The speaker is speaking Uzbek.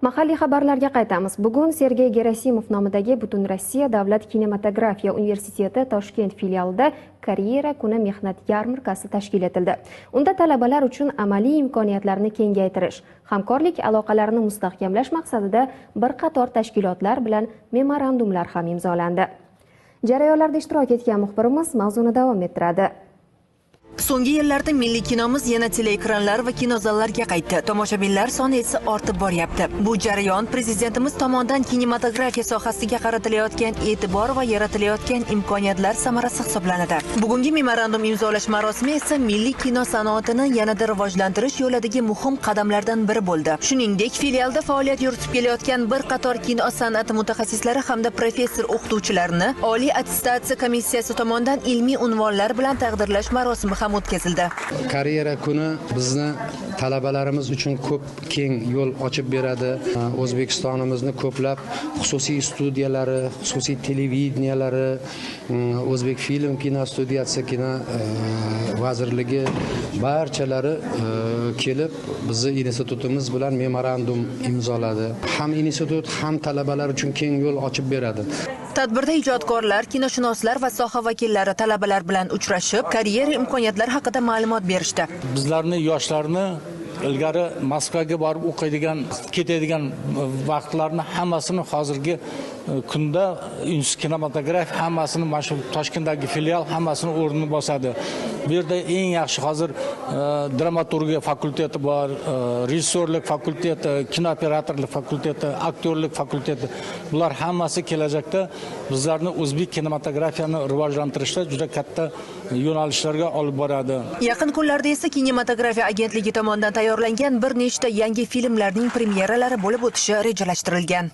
Mahalliy xabarlarga qaytamiz. Bugun Sergey Gerasimov nomidagi Butunrossiya davlat kinematografiya universiteti Toshkent filialida karyera kuni mehnat yarmarkasi tashkil etildi. Unda talabalar uchun amaliy imkoniyatlarni kengaytirish, hamkorlik aloqalarini mustahkamlash maqsadida bir qator tashkilotlar bilan memorandumlar ham imzolandi. Jarayonlarda ishtirok etgan muxbirimiz mavzuni davom ettiradi. So'nggi yillarda milliy kinomiz yana teleekranlar va kinozallarga qaytdi. Tomoshabinlar soni esa ortib boryapti. Bu jarayon prezidentimiz tomonidan kinematografiya sohasiga qaratilayotgan e'tibor va yaratilayotgan imkoniyatlar samarasi hisoblanadi. Bugungi memorandum imzolash marosimi esa milliy kino sanoatini yanada rivojlantirish yo'lidagi muhim qadamlardan biri bo'ldi. Shuningdek, filialda faoliyat yuritib kelayotgan bir qator kino san'ati mutaxassislari hamda professor o'qituvchilarni Oliy attestatsiya komissiyasi tomonidan ilmiy unvonlar bilan taqdirlash marosimi ham o'tkazildi. Karyera kuni bizni talabalarimiz uchun ko'p keng yo'l ochib beradi. O'zbekistonimizni ko'plab xususiy studiyalari, xususiy televideniyalari, O'zbek film kino studiyasi, kino vazirligi barchalari kelib bizni institutimiz bilan memorandum imzoladi. Ham institut, ham talabalar uchun keng yo'l ochib beradi. Tadbirda ijodkorlar, kinoshunoslar va soha vakillari talabalar bilan uchrashib, karyera imkoniyatlari haqida ma'lumot berishdi. Bizlarni yoshlarni ilgari Moskvaga borib o'qiydigan, ketadigan vaqtlarni hammasini hozirgi kunda institut kinematografiya hammasini mana shu Toshkentdagi filial hammasini o'rnini bosadi. Bu yerda eng yaxshi hozir dramaturgiya fakulteti bor, rejissyorlik fakulteti, kinooperatorlik fakulteti, aktyorlik fakulteti. Bular hammasi kelajakda bizlarni o'zbek kinematografiyani rivojlantirishda juda katta yo'nalishlarga olib boradi. Yaqin kunlarda esa kinematografiya agentligi tomonidan tayyorlangan bir nechta yangi filmlarning premyeralari bo'lib o'tishi rejalashtirilgan.